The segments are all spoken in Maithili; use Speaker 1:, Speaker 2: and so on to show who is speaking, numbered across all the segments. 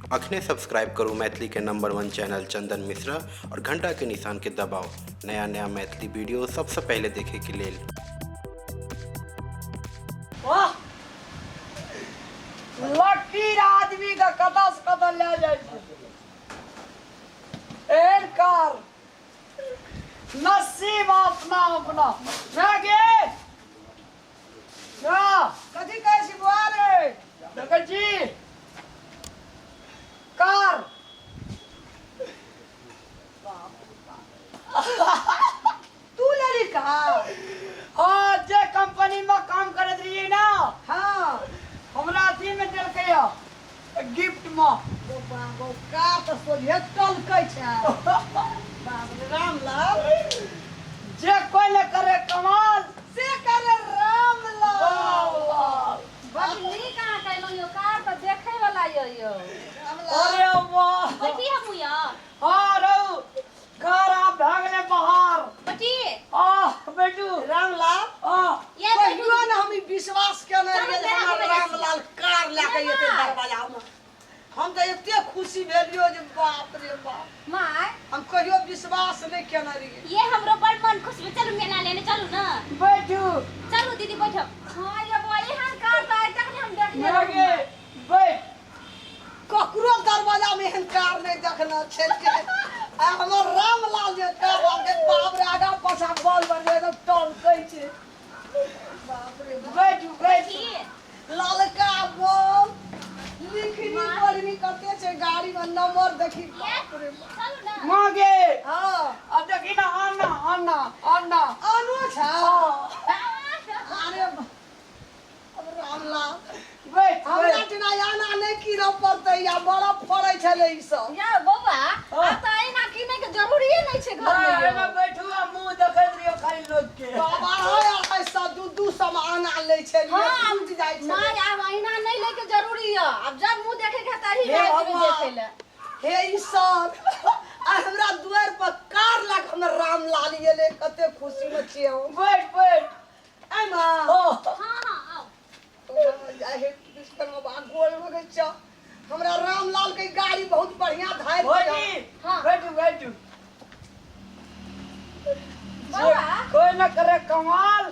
Speaker 1: अखने सब्सक्राइब करू मैथिली के नंबर वन चैनल चंदन मिश्रा और घंटा के निशान के दबाओ नया नया मैथिली वीडियो सबसे पहले देखे के लेल।
Speaker 2: वाह, लकीर आदमी के कतऽ से कतऽ लए जाइ छै। एहन कार नसीब अपना अपना मैं गे ना।
Speaker 3: कथी कहै छी बौआ रे?
Speaker 2: देखै छी कार।
Speaker 3: तू लेली कार?
Speaker 2: हाँ, जे कंपनी में काम करैत रहियै ना, हमरा अथी में देलकै यऽ गिफ्ट में।
Speaker 3: गो बाबो, कार तऽ सोझे टलकै छै। बाप रे रामलाल,
Speaker 2: जे कोई ने करे कमाल
Speaker 3: से करे रामलाल।
Speaker 2: रामलाल।
Speaker 4: बड नीक अहाँ कहलहुँ यौ, कार तऽ देखै वाला यौ यौ।
Speaker 3: रामलाल।
Speaker 2: अरे वाह।
Speaker 5: बैठी हमहूँ यौ।
Speaker 2: हाँ रहू, कार आब भए गेलै बाहर।
Speaker 5: बेटी।
Speaker 2: आह बेटू।
Speaker 3: रामलाल।
Speaker 2: आह।
Speaker 5: ये बेटू।
Speaker 3: कहियो ने हम ई विश्वास केने
Speaker 5: चलू,
Speaker 3: रहियै जे
Speaker 5: मेला
Speaker 3: हमर
Speaker 5: घुमै जाइ छी।
Speaker 3: रामलाल कार लए कऽ एतै दरवाजामे। हम तऽ एते खुशी भेलियो जे बाप रे बाप।
Speaker 4: माय।
Speaker 3: हम कहियो विश्वास नहि केने रहियै।
Speaker 5: ये हमरो बड़ मन खुश भेल, चलू मेला लेने चलू ना।
Speaker 2: बैठू।
Speaker 5: चलू दीदी बैठो।
Speaker 4: हाँ ये बौआ, एहन कार तऽ आइ तक नहि हम देखने
Speaker 2: मैं
Speaker 4: रही।
Speaker 2: गे बैठ।
Speaker 3: ककरो दरवाजा में एहन कार नहीं देखना छै आ हमर रामलाल जे कार के बाप रे, आगा पाछा बॉल बन एकदम टलकै छै। बाप रे बाप।
Speaker 2: बैठू बैठू।
Speaker 5: की?
Speaker 3: ललका बॉल, लिखनी पढ़नी कते छै गाड़ी में नंबर देखी। बाप रे बाप।
Speaker 5: चलू ना।
Speaker 2: माँ गे।
Speaker 3: हाँ।
Speaker 2: अब देखी ना, आना आना आना।
Speaker 3: आनो छै?
Speaker 2: हाँ।
Speaker 3: अरे अब रामलाल
Speaker 2: बैठ
Speaker 3: हमरा
Speaker 2: बैठ।
Speaker 3: टिना आना नहि कीनऽ पड़तै, या बरफ फड़ै छलै ई सब।
Speaker 4: या बौआ,
Speaker 2: हाँ।
Speaker 4: आब तऽ एना कीनै के जरूरिये नहि छै घर में।
Speaker 2: एहिमे बैठू आ मुँह देखैत रहियौ खाली लोक के।
Speaker 3: बाबा, अढ़ाई अढ़ाई सौ दू दू सौ मे आना लै छलियै।
Speaker 4: हाँ,
Speaker 3: टूटि जाइ छलै।
Speaker 4: माय, आब ऐना नहि लै के जरूरी यऽ, आब जब मुँह देखे के तही
Speaker 3: हे
Speaker 4: भए जेबै
Speaker 3: भगवान।
Speaker 4: देखै लए।
Speaker 3: हे ईश्वर, आ हमरा दुआरि पर कार लए कऽ हमर रामलाल एलै, कते खुशी मे छियै हम।
Speaker 2: बैठ बैठ।
Speaker 3: एमा।
Speaker 2: ओ।
Speaker 5: हाँ हाँ आओ।
Speaker 3: हे विश्वकर्मा बा, गोल लगै छ। हमरा रामलाल के गाड़ी बहुत बढ़िया धारि।
Speaker 2: भौजी।
Speaker 4: हाँ।
Speaker 2: बैठू बैठू।
Speaker 4: बौआ।
Speaker 2: कोई न करे कमाल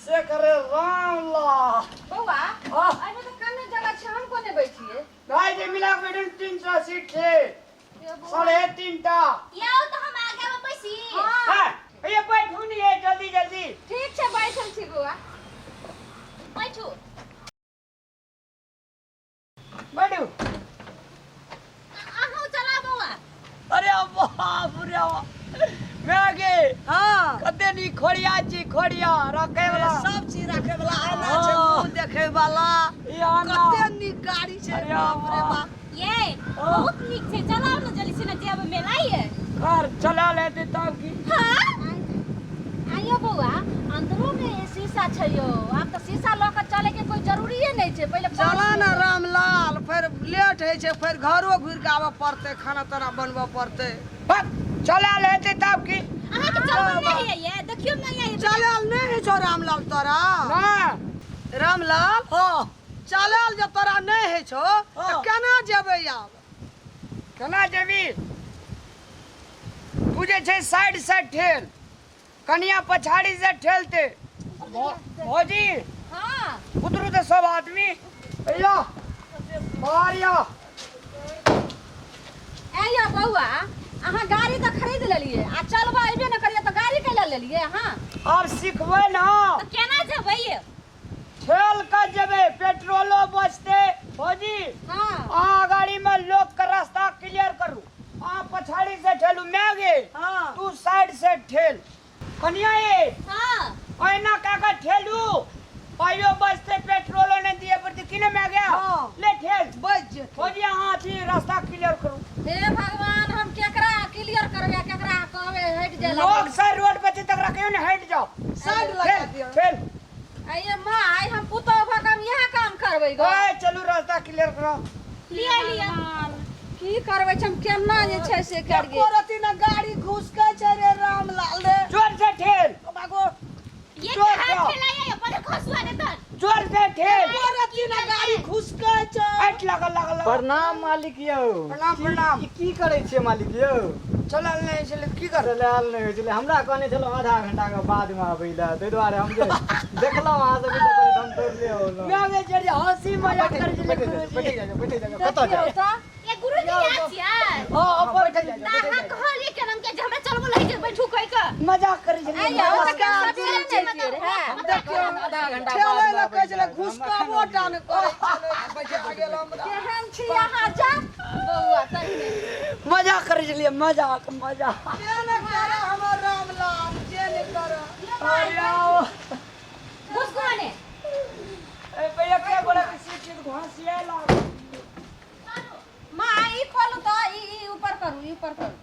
Speaker 2: से करे रामलाल।
Speaker 4: बौआ।
Speaker 2: हाँ।
Speaker 4: एहिमे तऽ कमे जगह छै, हम कोने बैठिए?
Speaker 2: भाई जे मिला के बैठू 300 सीट छै।
Speaker 4: ये बौआ।
Speaker 2: 3.5 टा।
Speaker 5: ये आओ तो हम आगे में बैसी।
Speaker 4: हाँ।
Speaker 2: हाँ, ये बैठू नहीं है, जल्दी जल्दी।
Speaker 4: ठीक छै, बैठल छी बौआ।
Speaker 5: बैठू।
Speaker 2: बैठू।
Speaker 5: अहूँ चला बौआ।
Speaker 2: अरे बाप रे बाप। मैं गे।
Speaker 3: हाँ।
Speaker 2: कते नी खोड़िया छी, खोड़िया रखे वाला।
Speaker 3: सब चीज रखे वाला आना छै।
Speaker 2: हाँ।
Speaker 3: मुंह देखे वाला।
Speaker 2: ई आना।
Speaker 3: कते नीक गाड़ी छै।
Speaker 2: अरे
Speaker 3: बाप रे
Speaker 2: वाह।
Speaker 3: बाप।
Speaker 5: ये बहुत नीक छै, चलाओ ना जल्दी से ना, जेब मेला ये।
Speaker 2: कार चला लेते तब की।
Speaker 5: हाँ
Speaker 4: आइयो बौआ, अंदरो में शीशा छै यौ, आब तऽ शीशा लऽ कऽ चले के कोई जरूरिये नहि छै पहिले।
Speaker 3: चला ना रामलाल, फेर लेट होइ छै, फेर घरो घुरि कऽ आबऽ पड़तै, खाना ताना बनबऽ पड़तै।
Speaker 2: बस चला लेते तब की।
Speaker 5: अहाँ के चलबो नहीं है ये, देखियो नहीं है।
Speaker 3: चलल नहि होइ छौ रामलाल तोरा?
Speaker 2: ना।
Speaker 3: रामलाल।
Speaker 2: हाँ।
Speaker 3: चलल जे तोरा नहि होइ छौ तऽ
Speaker 2: हाँ।
Speaker 3: केना जेबै आब?
Speaker 2: केना जेबी? तू जे छै साइड से ठेल, कनिया पछाड़ी से ठेलते। भौजी।
Speaker 4: हाँ।
Speaker 2: उतरू तऽ सब आदमी भैया बाहर या।
Speaker 4: ए यौ बौआ, अहाँ गाड़ी तऽ खरीद लेलियै आ चलबऽ अयबे नहि करियै तऽ गाड़ी कैला लेलियै अहाँ?
Speaker 2: आब सिखबै ना।
Speaker 5: तऽ केना जेबै ये?
Speaker 2: ठेल कऽ जेबै, पेट्रोलो बचतै। भौजी।
Speaker 4: हाँ।
Speaker 2: अहाँ गाड़ी में लोक के रास्ता क्लियर करू, अहाँ पछाड़ी से ठेलू। मैं गे।
Speaker 3: हाँ।
Speaker 2: तू साइड से ठेल। कनिया ये।
Speaker 5: हाँ।
Speaker 2: ऐना का का ठेलू, पाइयो बचते, पेट्रोलो नहीं दिए पड़ते कि नहीं? मैं गया।
Speaker 3: हाँ।
Speaker 2: ले ठेल।
Speaker 3: बच जेतै।
Speaker 2: भौजी, अहाँ अथी रास्ता क्लियर करू।
Speaker 4: हे भगवान, हम केकरा क्लियर करबै आ केकरा कहबै हटि जाय?
Speaker 2: लोग सर रोड पर छै तकरा कहियो ने हटि जाओ।
Speaker 3: साइड लगा
Speaker 2: ठेल
Speaker 3: दियौ।
Speaker 2: ठेल।
Speaker 4: आइये माय, हम पुतोह भऽ कऽ हम इएह काम करबै गो?
Speaker 2: ओए चलू, रास्ता क्लियर करो।
Speaker 5: लिअ लिअ।
Speaker 4: की करबै छै, हम केना जे छै से करियै?
Speaker 3: एको रति न गाड़ी घुसकै छै रे रामलाल रे।
Speaker 2: जोर से ठेल।
Speaker 3: बागो।
Speaker 5: ये
Speaker 2: जोर
Speaker 5: कहाँ
Speaker 2: से।
Speaker 5: ठेला ये, बड़ खसुआ देतन।
Speaker 2: जोर से ठेल।
Speaker 3: एको रति न गाड़ी घुसकै छै।
Speaker 2: ए बैठ लागल लागल लागल।
Speaker 6: प्रणाम मालिक यौ।
Speaker 2: प्रणाम, प्रणाम।
Speaker 6: ई की करै छियै मालिक यौ?
Speaker 2: चलल नहि छलै की कर
Speaker 6: चलायल नहि होइ छलै, हमरा कहने छलहुँ आधा घंटा के बाद मे आबै लए, ताहि दुआरे हम जे देखलहुँ अहाँ सब ई करैत हम दौड़ले औलहुँ।
Speaker 2: मैं बेचारी हंसी मजाक करै छलै गुरुजी।
Speaker 6: बैठे जाउ, बैठे जाउ, कतऽ
Speaker 4: देखियौ
Speaker 6: जाउ?
Speaker 4: तऽ
Speaker 5: ए गुरुजी यहाँ छियै?
Speaker 2: हाँ अपन
Speaker 6: बैठे जाउ,
Speaker 5: तऽ
Speaker 6: बैठे
Speaker 5: अहाँ
Speaker 6: जाउ।
Speaker 5: कहलियै केना के जे हमरा चलबो लए के बैठू कहि के।
Speaker 2: मजाक करै छलै।
Speaker 4: आइयो तऽ
Speaker 3: नमस्कार
Speaker 4: सबेरे नहि छियै रे हैं।
Speaker 3: देखियौ
Speaker 6: आधा घंटा
Speaker 3: ठेलै
Speaker 6: बाद
Speaker 3: लए
Speaker 6: आबै
Speaker 3: कहै छलै
Speaker 6: छलै।
Speaker 3: घुसकाबो टा नहि करै छलै, बैठा गेल हमरा।
Speaker 4: केहन छी अहाँ जा बौआ तहिने।
Speaker 2: मजाक करै छलियै, मजाक मजाक।
Speaker 3: जे नहि करे हमर रामलाल, जे नहि करे।
Speaker 2: अरे आओ।
Speaker 5: घुसकुआने।
Speaker 2: ए भैया के गोड़ा के सीट छै तऽ घसिया लागल।
Speaker 4: माँ ई खोलू तऽ ई ऊपर करू, ई ऊपर करू।